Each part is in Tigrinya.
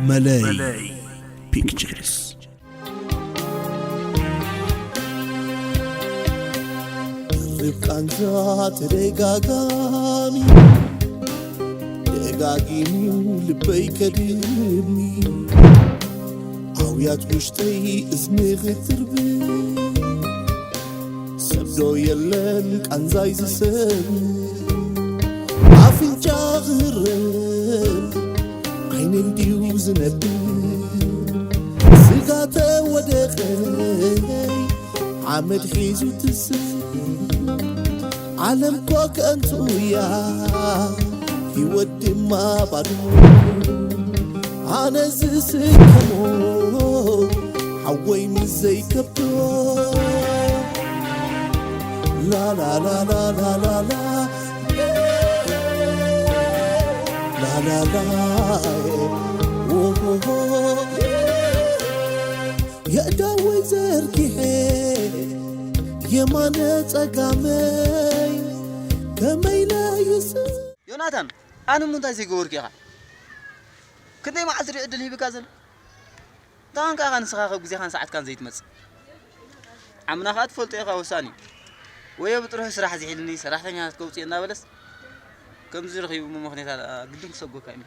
መለይ ፒክቸርስ። ርብቃንዛ ተደጋጋሚ ደጋጊሙ ልበይ ከድሚ ኣውያት ውሽጠይ እዝኒ ክትርብ ሰብዶ የለን ቃንዛይ ዝሰም ኣፍንጫ ክህረም ዓይነይ ድዩ ዝነብር ስጋ ተወደቐይ ሓመድ ሒዙ ትስእ ዓለም ኮ ከንቱ እያ ህይወት ድማ ባዶ ኣነ ዝስከሞ ሓወይ ምስ ዘይከብዶ ላላላላላላ ላላላ ኦሆሆ የእዳወይ ዘርጊሐ የማነ ጸጋመይ ከመይ ለይስ ዮናታን፣ ኣነ እሞ እንታይ ዘይገበርኩ ኢኻ? ክንደይ መዓልቲ ድዩ ዕድል ሂብካ ዘሎ? እንታይ ኾንካ ኢኻ ንስኻ ካብ ግዜኻን ሰዓትካን ዘይትመጽእ? ዓምና ኸኣ ትፈልጦ ኢኻ ወሳኒ እዩ። ወዮ ብጥርሑ ስራሕ ዝሒልኒ ሰራሕተኛታት ከውጽእ እናበለስ ከምዚ ረኺቡ እሞ ምኽንያት ግድን ክሰጎካ እዩ።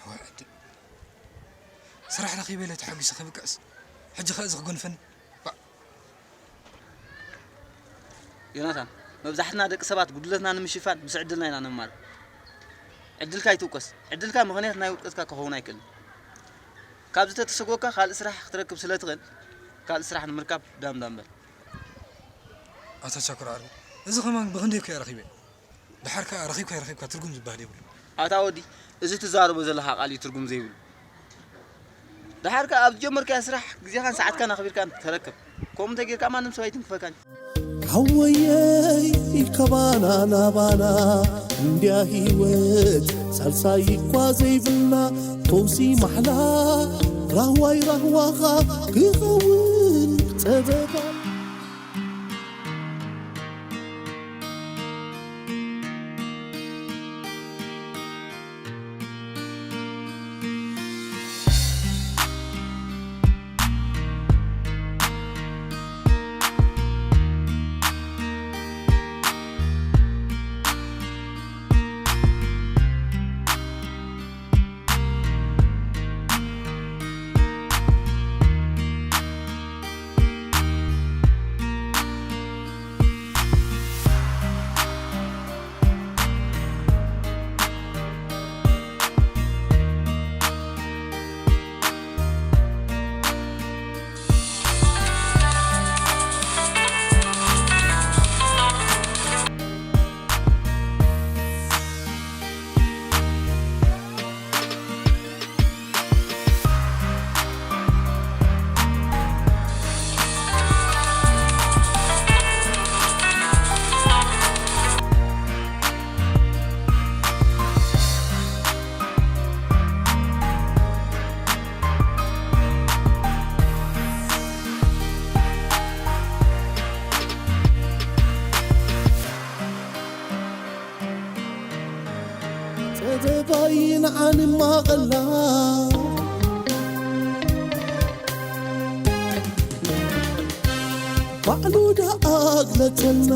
እዋይ ዕድል። ስራሕ ረኺበ ኢለ ተሓጒሰ ክብቅዕስ፣ ሕጂ ኸ እዚ ክጎንፈኒ? ባእ። ዮናታን፣ መብዛሕትና ደቂ ሰባት ጉድለትና ንምሽፋን ምስ ዕድልና ኢና ንማረር። ዕድልካ ኣይትውቀስ። ዕድልካ ምኽንያት ናይ ውድቀትካ ክኸውን ኣይክእልን። ካብዚ ተተሰጎካ ካልእ ስራሕ ክትረክብ ስለ ትኽእል፣ ካልእ ስራሕ ንምርካብ ዳምዳም በል። ኣታ ቻኩር ዓርቢ፣ እዚ ከማን ብኽንደይ እኮ እየ ረኺበ። ደሓር ከኣ ረኺብካ ኣይረኺብካ ትርጉም ዝበሃል የብሉ። ኣታ ወዲ፣ እዚ ትዛረቦ ዘለኻ ቃል እዩ ትርጉም ዘይብሉ። ደሓር ከኣ ኣብ ዝጀመርካዮ ስራሕ ግዜኻን ሰዓትካን ኣኽቢርካ ተረከብ። ከምኡ እንተጌርካ ማንም ሰብ ኣይትንክፈካን። ሓወየይ ካባና ናባና እንድያ ህይወት ሳልሳይ እኳ ዘይብልና ፈውሲ ማሕላ ራህዋይ ራህዋኻ ክኸውን ጸበባ ጸበባይ ንዓንማ ቐላ ባዕሉ ደኣ ግለጸልና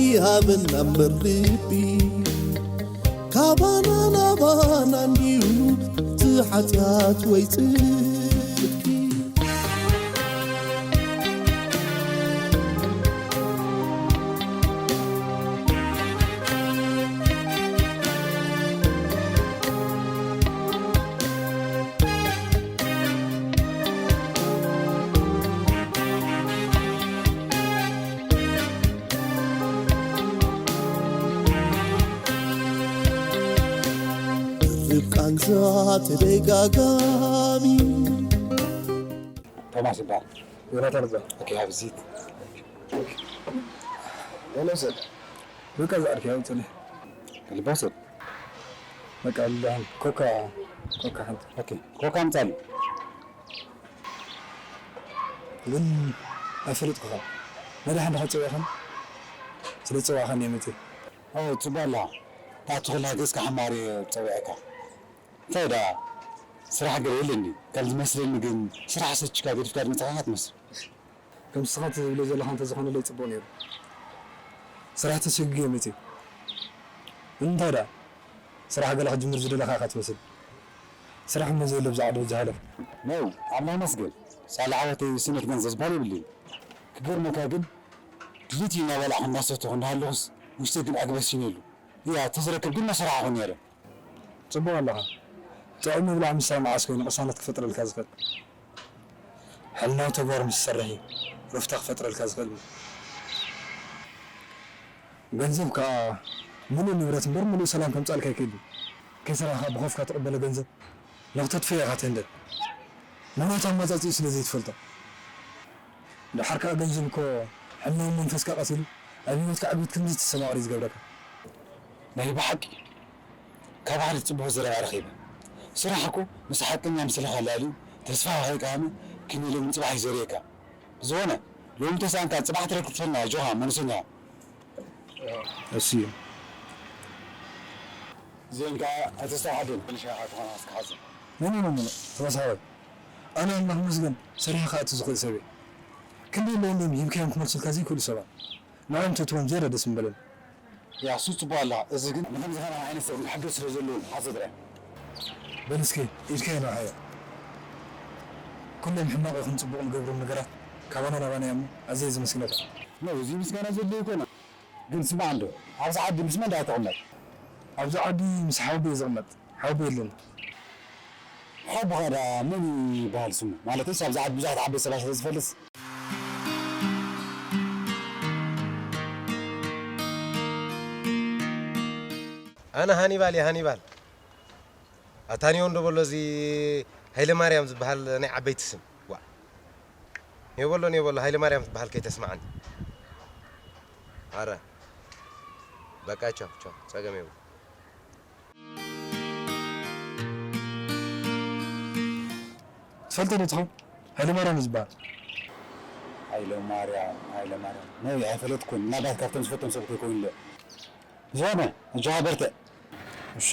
ይሃበና እምበር ልቢ ካባና ናባና እንድዩ እቲ ሓጢኣት ወይ ጽድቂ። ርብቃንዛ ተደጋጋሚ ቶማስ ይበሃል። ዮናታን ይበሃል። ኦኬ፣ ኣብዚት። ሄሎ ሰብ። በቃ፣ እዛ ኣርኪ ኣውፅእለይ። ልባሰብ። በቃ ልዳን ኮካ፣ ኮካ ሓንቲ። ኦኬ፣ ኮካ ኣምጻሉ። ግን ኣይፈለጥኩኻ። መድሓን ዲኻ ጸዊዕኻኒ? ስለ ዝጸዋዕኻኒ እየ መጺእ። ኦ፣ ጽቡቕ ኣለኻ። ታቱ ከለኻ ገጽካ ሓማሪ ጸዊዐካ። እንታይ ደኣ፣ ስራሕ ገለ የለን ድዩ? ከም ዝመስለኒ ግን ስራሕ ሰችካ ገዲፍካ ዝመጻኻ ትመስል። ከም ንስኻ ትብሎ ዘለኻ እንተዝኾነለይ ጽቡቕ ነይሩ። ስራሕ ተሰጊገ መጺእ። እንታይ ደኣ፣ ስራሕ ገለ ክጅምር ዝደለኻ ኢኻ ትመስል። ስራሕ እሞ ዘየሎ ብዛዕባ ደረጃ ሃለፍ። ነው፣ ኣምላኽ ይመስገን። ሳላ ዓወተይ ስነት ገንዘብ ዝበሃል የብልኝ። ክገርመካ ግን ድሊት እናበላዕኹ እናሰተኹ እናሃለኹስ ውሽጠይ ግን ኣግበሲን የሉ። እያ፣ ተዝረክብ ግን መሰራሕኹ ነይረ። ጽቡቕ ኣለኻ። ጥዑም ምብላዕ ምስታይ መዓስ ኮይኑ ቅሳነት ክፈጥረልካ ዝኽእል? ሕልናዊ ተግባር ምስ ትሰርሕ እዩ ሩፍታ ክፈጥረልካ ዝኽእል። ገንዘብ ከኣ ምሉእ ንብረት እምበር ምሉእ ሰላም ከምጻልካ ኣይክእልን። ከይሰራሕካ ብኾፍካ ትቕበሎ ገንዘብ ንኽተጥፍኦ ኢኻ ትህንደድ። ንብረት ኣማጻጺኡ ስለ ዘይትፈልጦ። ደሓር ከኣ ገንዘብ እኮ ሕልናዊ መንፈስካ ቀቲሉ ኣብ ህይወትካ ዕግበት ከም ዘይትሰማቕር እዩ ዝገብረካ። ናይ ብሓቂ ካብ ሓደ ጽቡቕ ዘረባ ረኺበ። ስራሕ እኮ ምስ ሓቀኛ ምስለኻ ላልዩ ተስፋ ከይቀሃመ ክንደይ ሎሚ ንጽባሕ እዩ ዘርእየካ። ብዝኾነ ሎሚ ተሳእንካ ጽባሕ ትረክብ ትፈልና ኣጆኻ መንሰኛ። እሱ እዩ። እዚአን ከዓ ኣይተስተውዓልን። ብልሻኻ ትኾና እስከ ሓዘን። ኖ፣ ኖ፣ ኖ፣ ኖ፣ ኖ። ተመሳሳይ። ኣነ ኣምላኽ ይመስገን ሰሪሐ ክኣቱ ዝኽእል ሰብ እየ። ክንደይ ኣለዉ እንዲም ሂብካዮም ክመልሱልካ ዘይክእሉ ሰባት። ንዕኦም ተትቦም ዝያዳ ደስ ምበለኒ። ያ፣ እሱ ጽቡቕ ኣለኻ። እዚ ግን ንኸምዚ ከማኻ ዓይነት ሰብ ክሕገዝ ስለ ዘለዎ ሓሶት ጥራይ። በል እስኪ ኢድካ ይነውሓዮ። ኩሎም ሕማቕ ይኹን ጽቡቕ ንገብሮም ነገራት ካባና ናባና እዮም። ኣዝየ ዘመስግነካ። ኖ፣ እዚ ምስጋና ዘድልዮ ኣይኮነን። ግን ስማዕ እንዶ፣ ኣብዚ ዓዲ ምስ መን ደኣ ትቕመጥ? ኣብዚ ዓዲ ምስ ሓወቦ እየ ዝቕመጥ። ሓወቦ የለን። ሓወቦኻ ደኣ መን ይበሃል ስሙ? ማለትስ ኣብዚ ዓዲ ብዙሓት ዓበይቲ ሰባት ስለ ዝፈልስ። ኣነ ሃኒባል እየ፣ ሃኒባል። ኣታ ኔው እንዶ በሎ፣ እዚ ሃይለማርያም ዝበሃል ናይ ዓበይቲ ስም። ዋእ። ኔው በሎ፣ ኔው በሎ፣ ሃይለማርያም ዝበሃል ከይተስምዓኒ። ኣረ። በቃ ቻው፣ ቻው። ጸገም የብሉን። ትፈልጦ ዶ ትኸውን? ሃይለማርያም እዩ ዝበሃል። ሃይለማርያም፣ ሃይለማርያም። ናይ ኣይፈለጥኩን። ምናልባት ካብቶም ዝፈልጦም ሰብ ከይኮይኑ ዶ? ዝኾነ፣ ኣጆኻ በርትዕ። እሺ።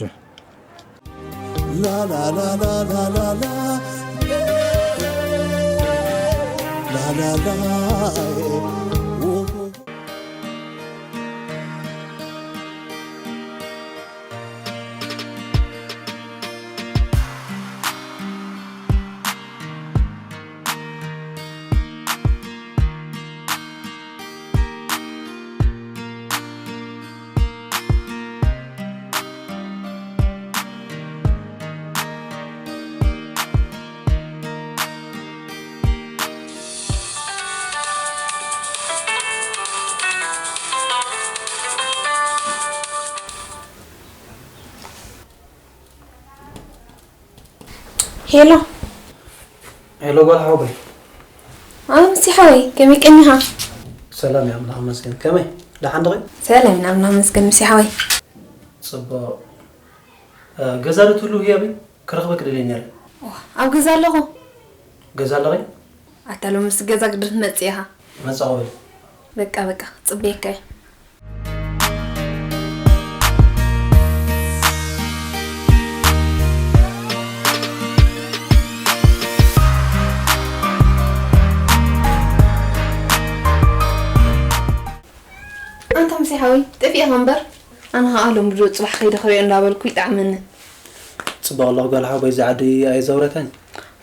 ሄሎ። ሄሎ ጓል ሓወቦይ። ኣምሲ ሓወይ፣ ከመይ ቀኒኻ? ሰላም እየ ኣምላኽ ይመስገን። ከመይ? ደሓን ዲኺ? ሰላም ኢና ኣምላኽ ይመስገን ምሲ ሓወይ። ጽቡቕ። እ፣ ገዛ ዶ ትህሉ ህያበይ? ክረኽበኪ ደልየ ነይረ። ዋ፣ ኣብ ገዛ ኣለኹ። ገዛ ኣለኺ? ኣታ ሎምስ ገዛ ክትመጽእ ኢኻ። መጻኹ በይ። በቃ፣ በቃ፣ ክጽበየካ እየ። ኣንታ ምሴ ሓወይ፣ ጠፊእኻ እምበር። ኣነ ኸኣ ሎሚ ዶ ጽባሕ ከይደ ክሪኦ እንዳበልኩ ይጥዓመኒ። ጽቡቕ ኣለኹ ጓል ሓወቦይ፣ እዚ ዓዲ ኣየዘውረካን።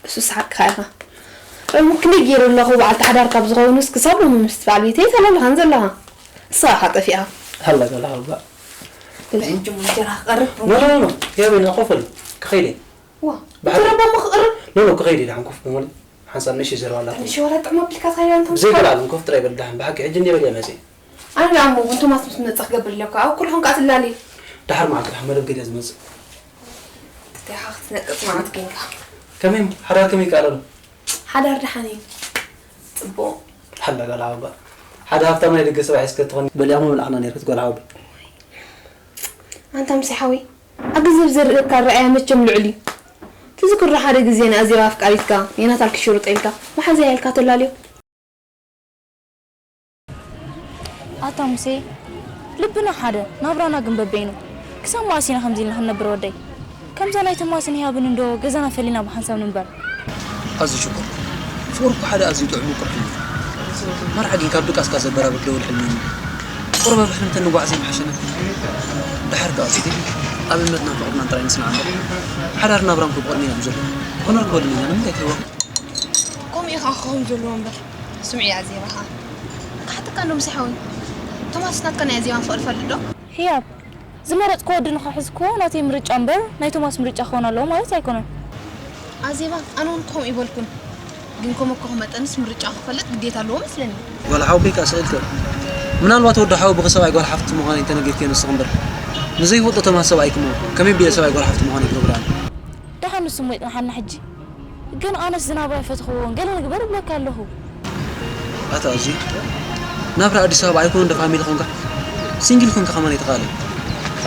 እሱስ ሓቅኻ ኢኻ። እሞ ክንደይ ገይሩ ኣለኹ፣ በዓልቲ ሓዳር ካብ ዝኸውንስ ክሳብ ሎሚ ምስቲ በዓል ቤተይ ተላልኻን ዘለኻ። ንስኻ ኢኻ ጠፊእኻ። ሃላ ጓል ሓወቦይ። ብልሕ እንጂ እንጀራ ክቐርብ። ኖ፣ ኖ፣ ኖ፣ ኖ። ያበይ፣ ና ኮፍ በል። ክኸይድ እየ። ዋ፣ ባሕሪ። ብትረባ እሞ ክቕርብ። ኖ፣ ኖ፣ ክኸይድ እየ፣ ደሓን ኮፍ በል። ሓንሳብ ንእሽተይ ዘረባ ኣላትኒ። እሺ፣ ዋላ ጥዕማ ኣቢልካ ትኸይድ ኣንታ ምስ ዘይብላ፣ ኮፍ ጥራይ በል፣ ደሓን። ብሓቂ፣ ሕጂ እንድየ በሊዐ መጽእ። ኣነ ደኣ እሞ፣ እንቶማስ ምስ መጸ ክገብር ኣለካ። ኣብ ኩልኹም ከኣ ትላልዩ። ደሓር መዓልቲ ደሓን መደብ ገድያ ዝመጽእ። እንታይ ኢኻ ክትነቅጽ መዓት ጌንካ? ከመይ እሞ፣ ሓዳር ከመይ ይከኣል ኣሎ? ሓዳር ደሓን እዩ። ጽቡቕ። ሓላ ጓል ሓወባ። ሓደ ሃብታም ናይ ደገ ሰብኣይ እስከ ትኾኒ በሊዕኹም ምብላዕና ነይርክት ጓል ሓወባ። ኣንታ ሙሴ ሓወይ፣ ኣብ ገንዘብ ዝርእየካ ኣረኣእያ መቸም ልዑል እዩ። ትዝክሮ ሓደ ግዜ ንኣዜብ ኣፍቃሪትካ ዮናታን ክሽርጦ ኢልካ መሓዛይ ኢልካ ተላልዮ? ኣታ ሙሴ፣ ልብና ሓደ ናብራና ግን በበይኑ። ክሳብ መኣስ ኢና ከምዚ ኢልና ክንነብር ወደይ? ከምዛ ናይ ቶማስን ህያብን እንዶ ገዛና ፈሊና ብሓንሳብ ንንበር። ኣዝዩ ሽኮር። ፍቕሪ እኮ ሓደ ኣዝዩ ጥዑም ምቁር ሕልሚ እዩ። መርዓ ግን ካብ ድቃስካ ዘበራብር ደወል ሕልሚ እዩ። ቁሩብ ኣብ ሕልምተን ንጓዓዝ ይምሓሸና። ደሓር ከኣ እስቲ ኣብ እምነትናን ፍቕርናን ጥራይ ንጽናዕ እምበር፣ ሓዳር ናብራን እኮ ብቕድሚና እዩ ዘሎ። ኮነር ክበሉን ኢና ንምንታይ ትህወኽ? ከምኡ እዩ ከኣ ክኸውን ዘለዎ እምበር። ስምዒ ኣዜባ ከኣ። ክሓተካ እንዶ ሙሴ ሓወይ። ቶማስ ናትካ ናይ ኣዜባን ፍቕሪ ይፈልጥ ዶ? ህያብ፣ ዝመረጽክዎ ወዲ ንኽሕዝ እኮ ናተይ ምርጫ እምበር ናይ ቶማስ ምርጫ ክኸውን ኣለዎ ማለት ኣይኮነን። ኣዜባ፣ ኣነ እውን ከምኡ ይበልኩን። ግን ከም ኣኮኹ መጠንስ ምርጫ ክፈልጥ ግዴታ ኣለዎ መስለኒ። ጓል ሓው ኮይንካ ስቕ ኢልካ። ምናልባት ወዲ ሓው ብኺ ሰብኣይ ጓል ሓፍቲ ምዃነይ እንተነጊርክዮ ንስኺ እምበር። ንዘይፈልጦ ቶማስ ሰብኣይኪ እሞ ከመይ ኣቢለ ሰብኣይ ጓል ሓፍቲ ምዃነይ ክነግሮ ኣነ? ደሓን ንሱ እሞ ይጽንሓና ሕጂ። ግን ኣነስ ዝናብራ ይፈትኽዎን ገለ ንግበር እብለካ ኣለኹ። ኣታ ኣዚ ናብራ ኣዲስ ኣበባ ኣይኮነ እንደ ፋሚሊ ኾንካ ሲንግል ኾንካ ከማን ኣይተኻእለ።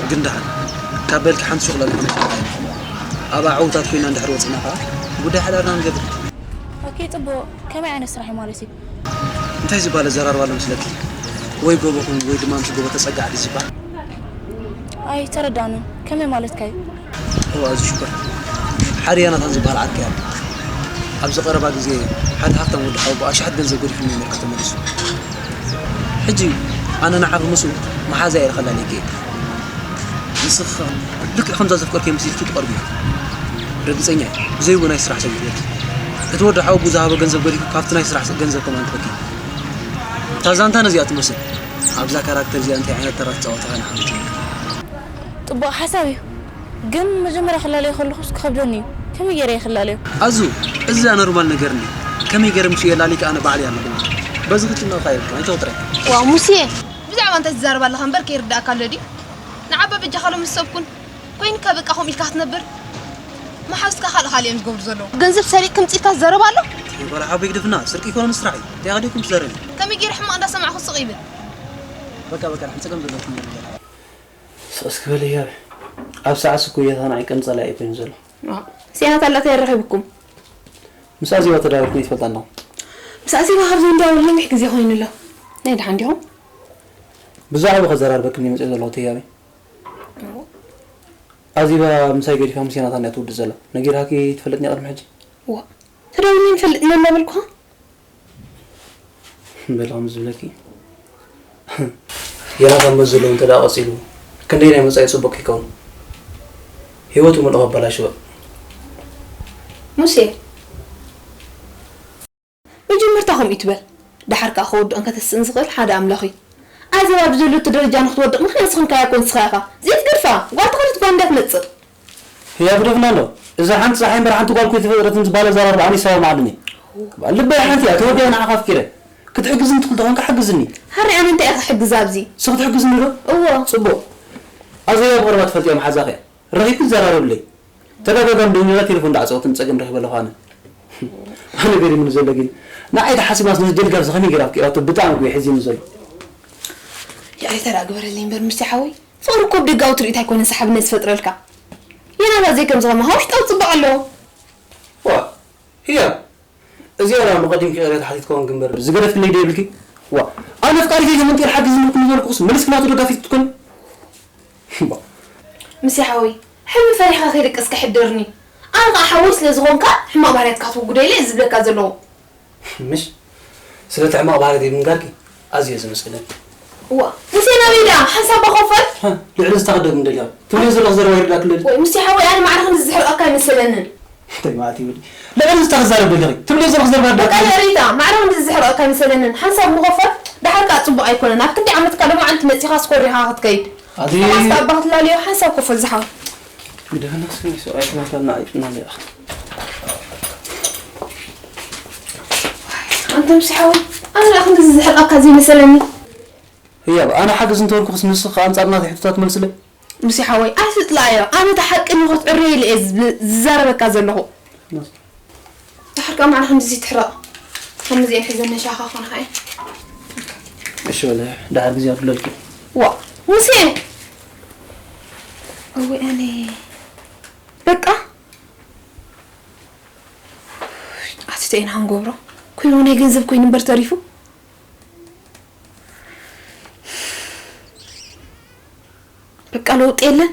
ግን ደሓን ካብ በልኪ ሓንቲ ሹቕ ለሊኻ መሽጣ ኣይንኾን። ኣብ ኣዕውታት ኮይና እንድሕር ወፅና ኸዓ ጉዳይ ሓዳርና ንገብር። ኦኬ፣ ጽቡቕ። ከመይ ዓይነት ስራሕ እዩ ማለት እዩ? እንታይ ዝበሃል ኣዘራርባ ኣሎ መስለኪ? ወይ ጎቦ ኹን ወይ ድማ ምስ ጎቦ ተጸጋዕ ድዩ ዝበሃል? ኣይተረዳእንን። ከመይ ማለትካ እዩ? እወ፣ ኣዚ ሽኮር ሓደ ዮናታን ዝበሃል ዓርከይ ኣሎ። ኣብዚ ቀረባ ግዜ ሓደ ሃፍታም ወዲ ሓው ብኣሽሓት ገንዘብ ገዲፉ ነይሩ ተመሊሱ። ሕጂ ኣነ ንዓኺ ምስኡ መሓዛ እየ ከላልየኪ እየ። ንስኺ ኸኣ ልክዕ ከምዛ ዘፍቀርክዮ መሲልኪ ትቐርብዮ። ርግጸኛ እየ፣ ብዘይብኡ ናይ ስራሕ ሰብ ይትበልኪ። እቲ ወዲ ሓው ብኡ ዝሃቦ ገንዘብ ገዲፉ ካብቲ ናይ ስራሕ ገንዘብ ከማን ክበኪ። እታ ዛንታ ነዚኣ ትመስል። ኣብዛ ካራክተር እዚኣ እንታይ ዓይነት ተራ ትጻወት ኢኻ ንዓመት? ጽቡቕ ሓሳብ እዩ። ግን መጀመርያ ክላለዮ ከለኹስ ክኸብደኒ እዩ። ከመይ ገይረ እየ ክላለዮ? ኣዙ፣ እዚ ኖርማል ነገር እንድዩ። ከመይ ገይረ ምስኡ የላልይካ ኣነ ባዕለይ ኣለኹ። በዚ ክትጭነቕ የብልካን፣ ኣይትወጥረ። ዋው ሙሴ፣ ብዛዕባ እንታይ ትዛረብ ኣለኻ እምበር ከይርድኣካ ኣሎ ድዩ? ንዓባ በጃኻ ሎምስ ሰብ ኩን። ኮይንካ በቃ ከምኡ ኢልካ ክትነብር? መሓዙትካ ካልእ ካልእ እዮም ዝገብሩ ዘለዉ። ገንዘብ ሰሪቕኪ ምጺእካ ትዛረብ ኣሎ? ጓል ሓወይ ግደፍና፣ ስርቂ ኣይኮነን ስራሕ እዩ። እንታይ ኣድልየኩም ትዛረቢ? ከመይ ገይረ ሕማቕ እንዳሰማዕኩ ስቕ ይብል? በቃ በቃ፣ ንሕን ጸገም ዘለኩም ነገር። ስቕ እስኪ በሊ ህያብ። ኣብ ሰዓት ስኩየታ ንዓይ ቀንዲ ጸላኢ ኮይኑ ዘሎ። ዋ፣ ሲያናት ኣላታ የራኺብኩም። ምስ ኣዜባ ተዳዊልኩም ይትፈልጣ ኣለኹም? ምስ ኣዜባ ካብ ዝንዳወል ነዊሕ ግዜ ኮይኑ ኣሎ። ናይ ደሓን ዲኹም? ብዛዕባ ከዘራርበክን እየ መጺአ ዘለኹ ህያበይ። ኣዜባ ምሳይ ገዲፋ ምስ ዮናታን እያ ትውድእ ዘላ። ነጊርሃኪ ትፈልጥኒ ቅድሚ ሕጂ? ዋ፣ ተዳዊልና ንፈልጥ ኢና እናበልኩኻ? በሊ ከም ዝብለኪ። ዮናታን መዚ ኣለዎ እንተ ደኣ ቀጺሉ፣ ክንደይ ናይ መጻኢ ጽቡቕ ክኸውን? ህይወቱ ምልኦ ኣበላሽወ። ሙሴ፣ መጀመርታ ከምኡ ይትበል። ደሓር ከኣ ከወድቕን ከተስእን ዝኽእል ሓደ ኣምላኽ እዩ። ኣዜብ ኣብ ዘለቶ ደረጃ ንኽትወድቕ ምኽንያት ዝኾንካያ እኮ ንስኻ ኢኻ። ዘይትገድፋ፣ ጓል ተኸደት ጓል እንድያ ትመጽእ። ህያብ ግደፍና ኣሎ። እዛ ሓንቲ ጸሓይ እምበር ሓንቲ ጓል እኮ ኣይተፈጥረትን ዝበሃል ኣዘራርባ ኣነ ይሰማማዓሉን እየ። ልበይ ሓንቲ እያ፣ ተወዲኣ ንዓኻ ኣፍቂረ። ክትሕግዝኒ ትኽእል ተኾንካ ሓግዝኒ። ሃሪ ኣነ እንታይ እየ ክሕግዝ ኣብዚ? ንስኺ ትሕግዝኒ ዶ? እዎ። ጽቡቕ። ኣዜብ ኣብ ቀረባ ትፈልጥያ መሓዛኺ እያ። ረኺብኪ ትዘራረብለይ። ተደጋጋሚ ደውልና ቴሌፎን እንዳዓጸወት ንጸገም ረኺበ ኣለኹ ኣነ። ኣነ ገሪሙኒ ዘሎ ግን ንዓይ ተሓሲባስ ነዚ ጀልጋብዚ ከመይ ገይራ ኣፍቂራቶ ብጣዕሚ እኮ እዩ ሕዚኒ ዘሎ። ይቕሬታ ደኣ ግበረለይ እምበር ሙሴ ሓወይ፣ ፍቕሪ እኮ ብደጋዊ ትርኢት ኣይኮነን ሰሓብነት ዝፈጥረልካ። ዮናታን ዘይከምዚ ከማኻ ውሽጣዊ ጽባቐ ኣለዎ። ዋ፣ ህያብ፣ እዚኣ ደኣ እሞ ቀዲምኪ ይቕሬታ ሓቲትክዋ እምበር ዝገደፍክለይ ዶ የብልኪ? ዋ፣ ኣነ ኣፍቃሪተይ ተመንጢለ ሓግዝኒ ክብሎ ዝበልኩኽስ መሊስኪ ናቱ ደጋፊት ትኮኒ? እምባ። ሙሴ ሓወይ፣ ሕልሚ ፈሪሕካ ከይደቀስካ ሕደርኒ። ኣነ ኸኣ ሓወይ ስለ ዝኾንካ ሕማቕ ባህርያትካ ክትውግዶ ኢለ እየ ዝብለካ ዘለኹ። ምሽ? ስለቲ ሕማቕ ባህርያተይ ምንጋርኪ ኣዝየ ዘመስግነኪ። እዋ፣ ሙሴ ናበይ ደኣ? ሓንሳብ ኮፈል? ሃ፣ ልዕሊ እዚ እንታይ ክደግም ደልያ? ትብልዮ ዘለኺ ዘረባ ይርዳእኪ ዶ? ወይ ሙሴ ሓወይ፣ ኣነ ማዕረ ክንድዚ ዝሕርቐካ ኣይመሰለንን። እንታይ ማለት እዩ? ልዕሊ እዚ እንታይ ክዛረብ ደሊኺ? ትብልዮ ዘለኺ ዘረባ በቃ ይርዳእኪ ዶ? ይቕሬታ፣ ማዕረ ክንድዚ ዝሕርቐካ ኣይመሰለንን። ሓንሳብ ምኾፈል፣ ደሓር ከኣ ጽቡቕ ኣይኮነን። ኣብ ክንደይ ዓመትካ ሎማዓንቲ መጺኻ ስኮሪኻ ክትከይድ? ኣቲ ቶማስ ኣባ ክትላልዮ ሓንሳብ ኮፈል ዝሓወይ። ግደፈና እስኪ፣ ሰብኣይ ክመታና ኣይጥዕናን ኢኻ። ኣንተ ሙሴ ሓወይ፣ ኣነ ደኣ ክንድዚ ዝሕርቐካ ዘይመሰለኒ። ህያብ፣ ኣነ ሓግዝ እንተበልኩኽስ ንስኺ ከኣ ኣንጻር ናተይ ሕቶታት መልስለይ። ሙሴ ሓወይ፣ ኣይትጥላዮ። ኣነ እቲ ሓቂ ንኽትዕረየሉ እየ ዝብ-፣ ዝዛረበካ ዘለኹ። ድሓር ከኣ ማዕረ ከምዚ ትሕረቕ። ከምዚ እየን ሒዘን ነሻኻ ኾንኻ እየን። እሺ በለ፣ ድሓር ግዜ ኣብለልኪ። ዋ፣ ሙሴ! እወ፣ ኣነ በቃ ኣቲ ተይና ክንገብሮ ኮይኑ፣ ናይ ገንዘብ ኮይኑ እምበር ተሪፉ። በቃ ለውጥ የለን።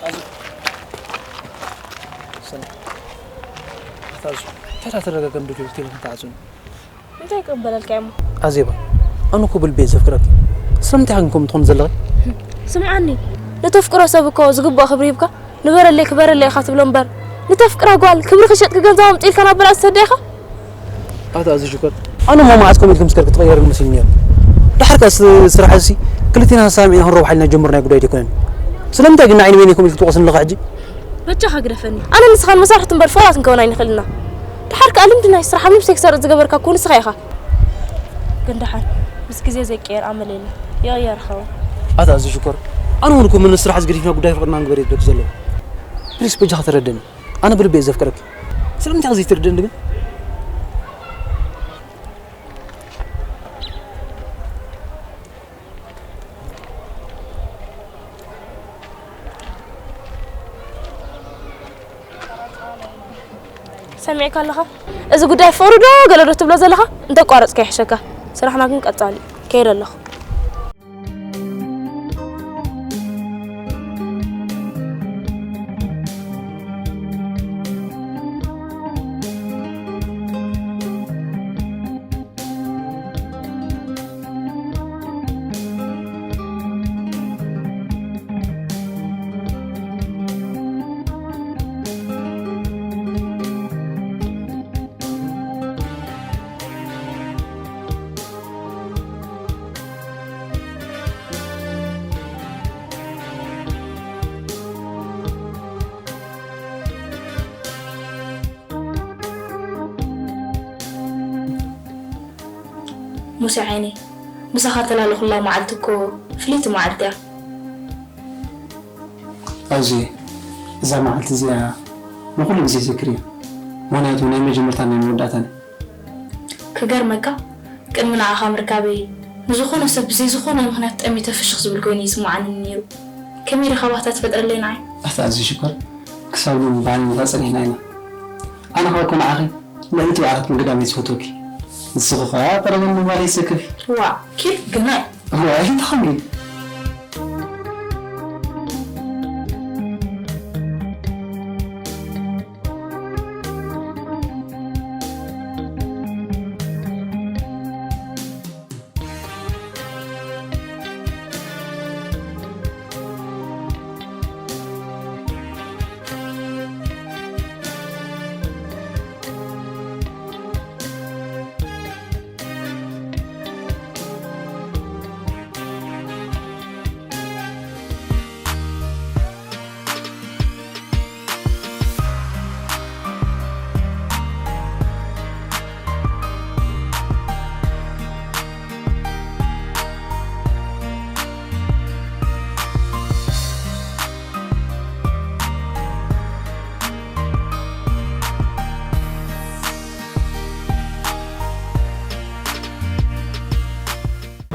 ኣዙ። ሰላም። ኣታ ኣዙ። እንታይ ተረጋገም ዶ ቴሌፎን ተዓጽዩ? እንታይ ይቅበለልካ እሞ? ኣዜባ፣ ኣነ እኮ ብልቢ እየ ዘፍቅረኪ። ስለምንታይ ግን ከምኡ ትኾኒ ዘለኺ? ስምዓኒ፣ ንተፍቅሮ ሰብ እኮ ዝግብኦ ክብሪ ሂብካ፣ ንበረለይ ክበረለይ ኢኻ ትብሎ እምበር፣ ንተፍቅራ ጓል ክብሪ ክሸጥኪ ገንዘብ ኣምጺእልካ ናብ በላዕ ትሰዳ ኢኻ? ኣታ ኣዚ ሽኮር፣ ኣነ እሞ መዓስ ከምኡ ኢልኪ ምስከርኪ ትቐየሪ መስልኒ ነይሩ። ደሓር ከኣ ስ-፣ ስራሕ እዚ ክልቴና ተሰማሚዕና ክንረብሓ ኢልና ጀመርናዮ ጉዳይ ኣይኮነን። ስለምንታይ ግን ንዓይ ንበይነይ ከምኡ ኢልኪ ትወቕስኒ ኣለኺ ሕጂ? በጃኻ ግደፈኒ። ኣነ ንስኻን መሳርሕቲ እምበር ፍቑራት ክንከውን ኣይንኽእልን ኢና። ደሓር ከኣ ልምዲ ናይ ስራሕ ኣብ ነብሰይ ክሰርጽ ዝገበርካ እኮ ንስኻ ኢኻ። ግን ደሓን ምስ ግዜ ዘይቀየር ኣመል የለን። ይቕየር ይኸውን። ኣታ ኣዚ ሽኮር፣ ኣነ እውን እኮ ምን ስራሕ ዝገዲፍና ጉዳይ ፍቕርና ንግበር እየ ዝብለኪ ዘለኹ። ፕሊስ በጃኻ ተረደኒ። ኣነ ብልቢ እየ ዘፍቅረኪ። ስለምንታይ ዘይትርደኒ ግን? ሰሚዕካ ኣለኻ? እዚ ጉዳይ ፍቕሪ ዶ ገለ ዶ ትብሎ ዘለኻ? እንተቋረጽካ ይሕሸካ። ስራሕና ግን ቀጻሊ እዩ። ከይደ ኣለኹ። ሙሴ ዓይነይ፣ ምሳኻ ተላለኹላ መዓልቲ እኮ ፍልይቲ መዓልቲ እያ። ኣውዚ፣ እዛ መዓልቲ እዚኣ ንኹሉ ግዜ ዘክርያ። ምኽንያቱ ናይ መጀመርታን ናይ መወዳእታን። ክገርመካ፣ ቅድሚ ንዓኻ ምርካበይ፣ ንዝኾነ ሰብ ብዘይ ዝኾነ ምኽንያት ጠሚተ ፍሽኽ ዝብል ኮይኑ ይስምዓኒ ነይሩ። ከመይ ኢኻ ባታ ትፈጥረለይ ንዓይ? ኣታ ኣዚ ሽኮር፣ ክሳብ ሎሚ ብዓይንታ ጸኒሕና ኢና። ኣነ ኸኣ እኮ ንዓኺ ልዕሊ እቲ ባዕላት ምግዳም እየ ዝፈትወኪ። ንስኺ ኸኣ ቀረበኒ ምባል ይሰክፍ። ዋእ፣ ኪድ ግናይ። ዋእ፣ እንታይ ኾንኪ?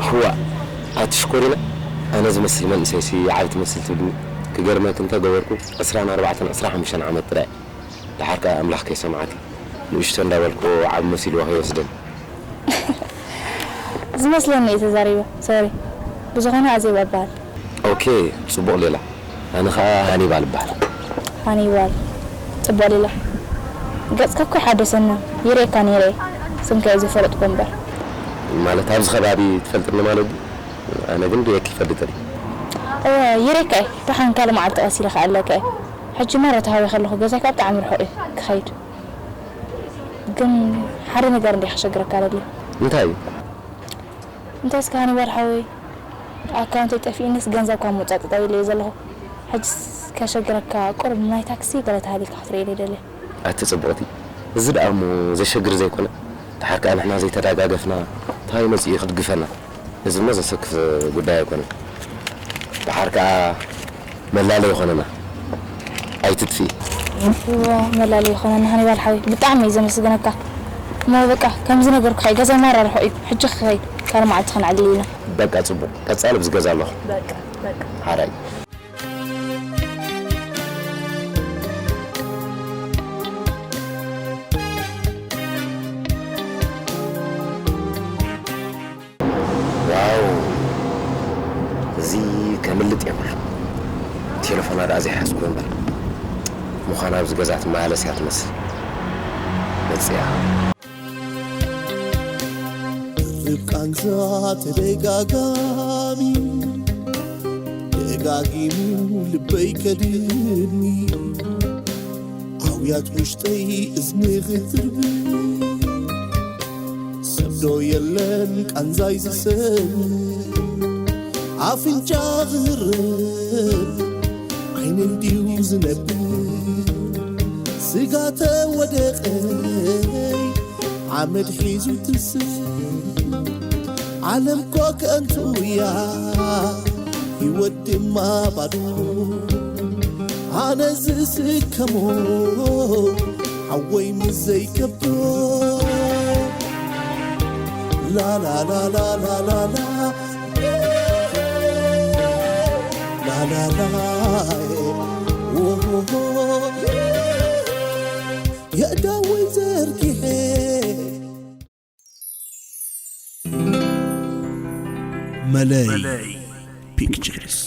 ሕዋ፣ ኣቲ ሽኮሪና፣ ኣነ ዝመስል መንእሰይሲ ዓቢ ትመስል ትብልኒ። ክገርመኪ እንተ ገበርኩ፣ ዕስራን ኣርባዕተን ዕስራ ሓሙሽተን ዓመት ጥራይ። ደሓር ከኣ ኣምላኽ ከይሰምዓኪ፣ ንእሽቶ እንዳበልኩ ዓቢ መሲልዎ ከይወስደኒ። ዝመስለኒ እየ ተዛሪበ። ሶሪ። ብዝኾነ ኣዜብ እበሃል። ኦኬ፣ ጽቡቕ ሌላ። ኣነ ኸኣ ሃኒባል እበሃል። ሃኒባል፣ ጽቡቕ ሌላ። ገጽካ እኮ ይሓደሰና፣ ይርእየካ ነይረ እየ። ስምካ እየ ዘይፈለጥኩ እምበር። ማለት ኣብዚ ከባቢ ትፈልጥኒ ማለት ድዩ? ኣነ ግን ርእየኪ ይፈልጥ እየ። እወ፣ ይርእየካ እየ። ደሓን ካልእ መዓልቲ ቀስ ኢለ ክኣልለካ እየ። ሕጂ ማራ ተሃዊኸ ኣለኹ፣ ገዛይ ከኣ ብጣዕሚ ርሑቕ እዩ ክኸይድ። ግን ሓደ ነገር እንድየ ከሸግረካ ደልየ። እንታይ እዩ? እንታይ እስከ ሃኒባል ሓወይ፣ ኣካውንተይ ጠፊእንስ ገንዘብ ካብ ምውፃእ ጠጠው ኢለ እየ ዘለኹ። ሕጅስ ከሸግረካ ቁሩብ ናይ ታክሲ ገለ ተሃሊካ ክትርእየለይ ደልየ። ኣቲ ጽብቕቲ፣ እዚ ደኣ እሞ ዘሸግር ዘይኮነ፣ ደሓር ከኣ ንሕና ዘይተዳጋገፍና እንታይ መጺኡ እዩ ክድግፈና? እዚ እሞ ዘሰክፍ ጉዳይ ኣይኮነን። ደሓር ከኣ መላለዪ ይኾነና። ኣይትጥፍኢ። እወ፣ መላለዪ ይኾነና ሃኒባል ሓወይ፣ ብጣዕሚ እየ ዘመስግነካ። እሞ በቃ ከምዚ ነገርኩ ሓይ ገዛይ ማራ ርሑቕ እዩ። ሕጂ ክኸይድ ካልእ መዓልቲ ክንዕልል ኢና። በቃ ጽቡቕ፣ ቀጻሊ ኣብዚ ገዛ ኣለኹ። በቃ በቃ ሓራይ። ዋው፣ እዚ ከምልጥ እየ ኩሉ። ቴለፎና ደኣ ዘይሓዝኩ እምበር። ምዃና ኣብዚ ገዛ ትመላለስ እያ ትመስል። መጽያ። ርብ ቃንዛ ተደጋጋሚ ደጋጊሙ ልበይ ከድኒ ኣውያት ውሽጠይ እዝኒ ክትርብ ሰብዶ የለን ቃንዛይ ዝሰብ ኣፍንጫ ክህርብ ዓይነይ ድዩ ዝነብር ስጋ ተወደቐይ ሓመድ ሒዙ ትስእ ዓለም ኮ ከንቱ እያ ህይወት ድማ ባዶ ኣነ ዝስከሞ ሓወይ ምስ ዘይከብዶ ላላላላላላላ ላላላ የእዳወይ ዘርጊሐ መለይ ፒክቸርስ